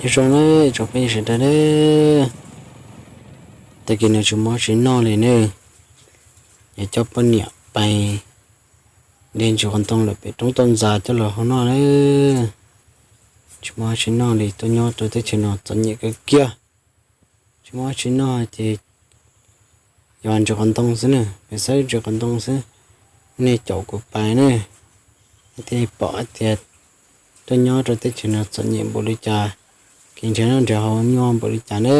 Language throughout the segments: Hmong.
Nyob zoo na tsoom phooj ywg sawv daws na, tag kis no tsis muaj tsis noj li na, yuav coj poj niam pais de ntsis qos ntoo lawm pem roob toj ntxas coj los hau noj na. Tsis muaj tsis noj li, tuaj nyob rau teb chaws no txom nyem kawg kiag. Tsis muaj tsis noj ces yog ntsis qos ntoo xwb na, pem xawb ntsis qos ntoo xwb. Nej caum kuv pais na, nej thiaj pom hais tias tuaj nyob rau teb chaws no txom nyem npaum li cas, kev nrhiav noj nrhiav haus nyuaj npaum li cas na.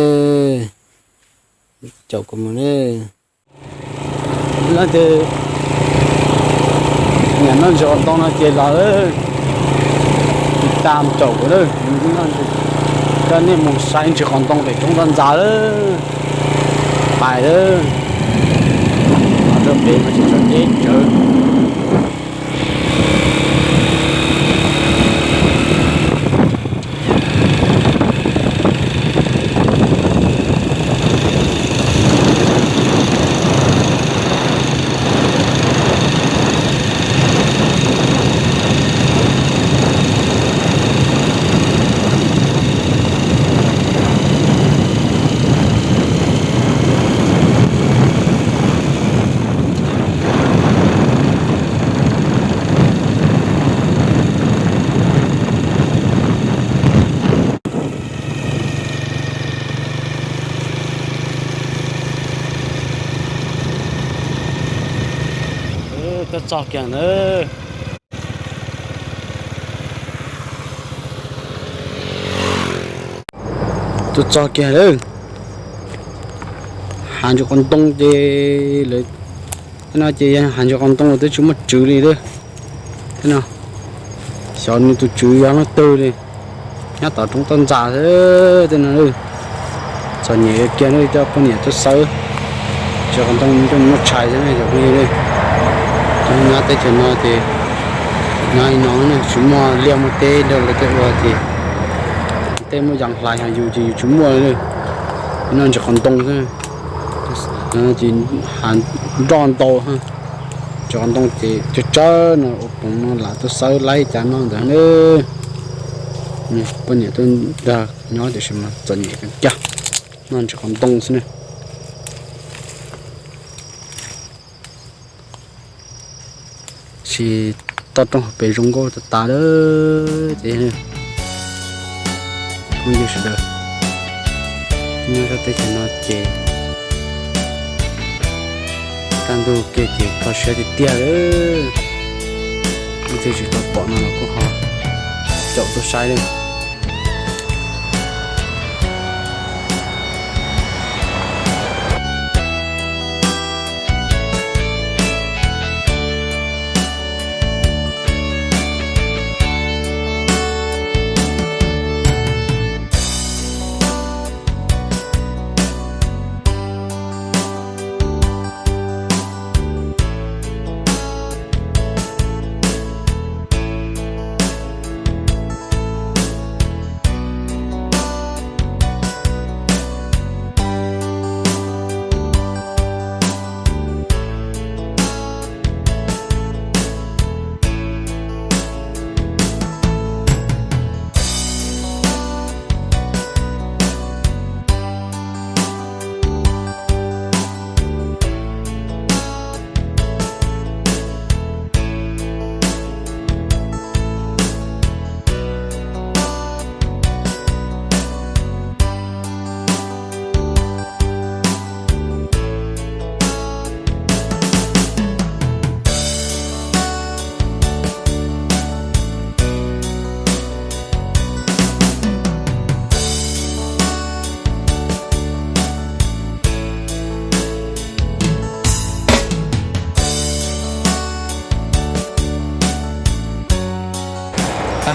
Caum kuv mus na. Leej twg nyiam noj ntsis qos ntoo no ces los, tiv tam caum kuv lawm, coj nej mus saib ntsis qos ntoo pem roob toj ntxas lawm. Pais lawm, los rau pem mas tsis txog deb tsawv. Tuaj txog kiag na. Tuaj txog kiag lawm. Hav ntsis qos ntoo ces lawv, tej no ces yog hav ntsis qos ntoo lawm twb tsis muaj tswv li lawm. Tej no xyov nws tus tswv yog leej twg li, nyob tom roob toj ntxas xwb tej no. Txom nyem kiag ne, coj poj niam tuaj xawb ntsis qos ntoo coj mus noj tshais xwb ne cov phooj ywg. Nyob teb chaws no ces nyob li no tsis muaj liaj muaj teb nrog luag tej ua ces tej muaj yam hlais hos yus ces yus tsis muaj li. Noj ntsis qos ntoo xwb, ces hav nroj ntau, ntsis qos ntoo ces tsawg tsawg no ua poov no lam tuaj xawb laib cas noj ntawd na. Poj niam tuaj nrog nyob tiam sis mas txom nyem kawg kiag, noj ntsis qos ntoo xwb na. Tab sis toj roob hauv pes zoo nkauj tas tas lawm ces phooj ywg sawv daws, nyob rau teb chaws no ces kaj ntug kiag ces kho siab tiag tiag lawm. Leej twg tsis tau pom no los kuj ho caum tuaj saib lawm.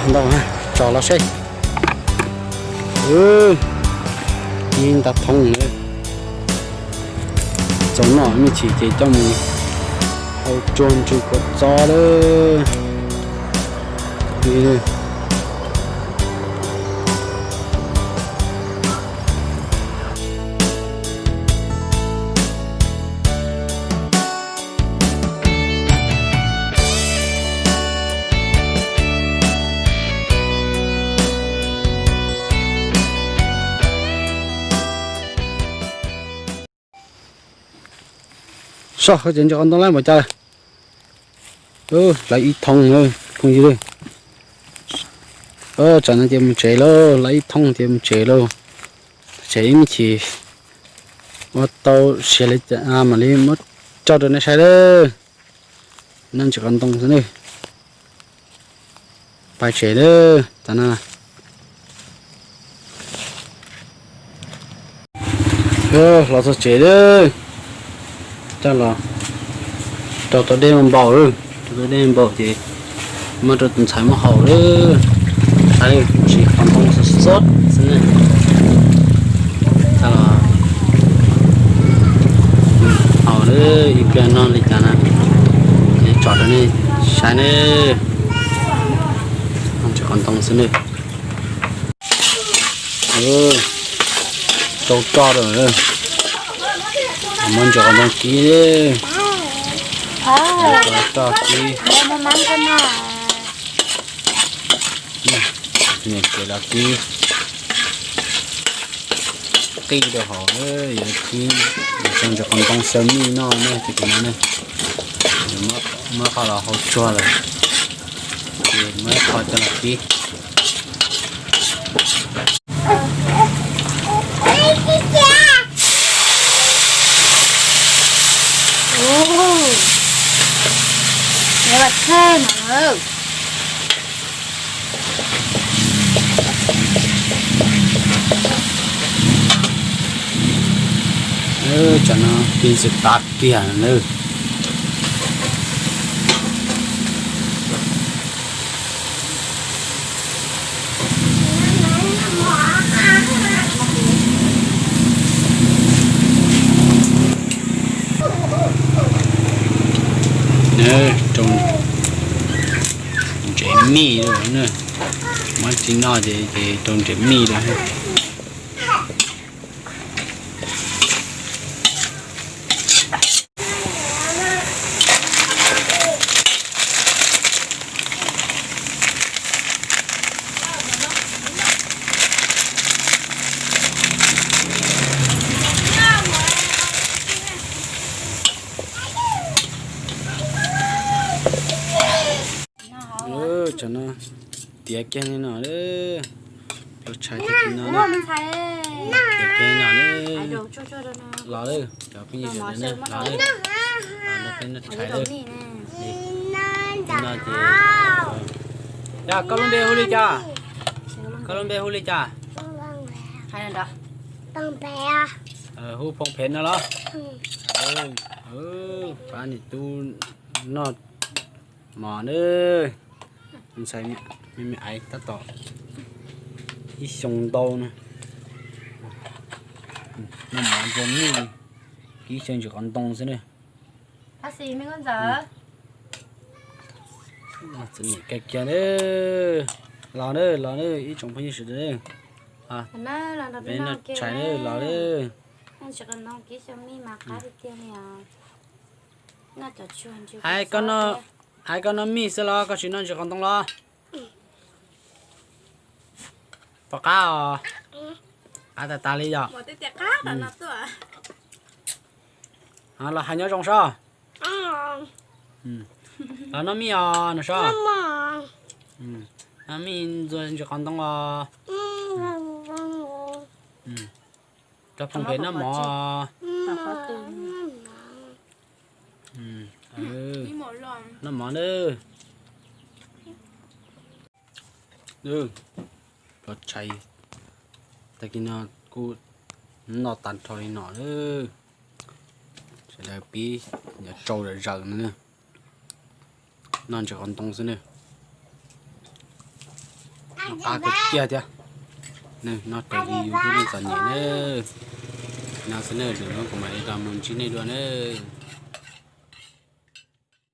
Ntau, tso los seb. Ib nta thoob lawm. Txaus noj me ntsis ces coj mus hau tsuag ntsw kua txob lawm. Soj, koj tsev ntses qos ntoo lawm npaum cas? Lawv ib thoob phooj ywg. Tsam no ces mus tsev lauj, lawv ib thoob ces mus tsev lauj. Tsev ib me chim ua tau siav li cas mam li muab tso rau nej saib lawm. Noj ntses qos ntoo xwb nawb. Pais tsev lawm tas na. Los txog tsev lawm, coj los rau tau dej npaum, rau tau dej npaum ces muab rau tus ntxhais muab haus lawm. Saib, ntses qos ntoo sov sov xwb ne. Coj los haus lawm, ib pliag noj li cas na, tso rau nej saib ne. Ntses qos ntoo xwb ne. Rau roj lawm, muab ntses qos ntoo kib, roj kib. Niam tsev los kib, qij rau hauv, yuav kib, yuav rau ntses qos ntoo xyaw mij noj ne, ces kuv no ne, muab qhov los hau tsuag lawm, ces muab qhov coj los kib. Tsam no pib txog tag kiag lawm. Rau ntses mij lawm, muab tsis noj ces rau ntses mij lawm. Tsam no tiav kiag li no lawm, los tshais tag kis no, tiav kiag li no lawm. Los lawm cov phooj ywg sawv daws, los lawm, los peb noj tshais lawm. No ces, yog koj lub npe hu li cas? Koj lub npe hu li cas? Hu Phoo Phem no los? Pab niam tub noj mov nawb. Ntxhais me me aiv tab tom ib xyoo ntau na. Noj mov ntxuag mij, kib xyaw ntses qos ntoo xwb na. Txiv niam kawg kiag nawb. Los nawb, los nawb ib tsoom phooj ywg sawv daws. Peb noj tshais nawb, los nawb. Hais koj noj mij xwb los koj tsis noj ntses qos ntoo los? Pom qab os. Qab tas tas li yom. Los hais nyob zoo sob. Los noj mij os no sob. Noj mij ntxuag ntses qos ntoo os. Rau Phoo Phem noj mov. Noj mov nawb. Los tshais tag kis no kuj noj tag nrho li no lawm. Sawv daws pib yuav tsau zom zaws no, noj ntses qos ntoo xwb nawb. Noj qab kawg kiag thiab. Noj raws li yus lub neej txom nyem nawb. No xwb nawb, lwm hnub kuv mam li los mus ntsib nej dua nawb.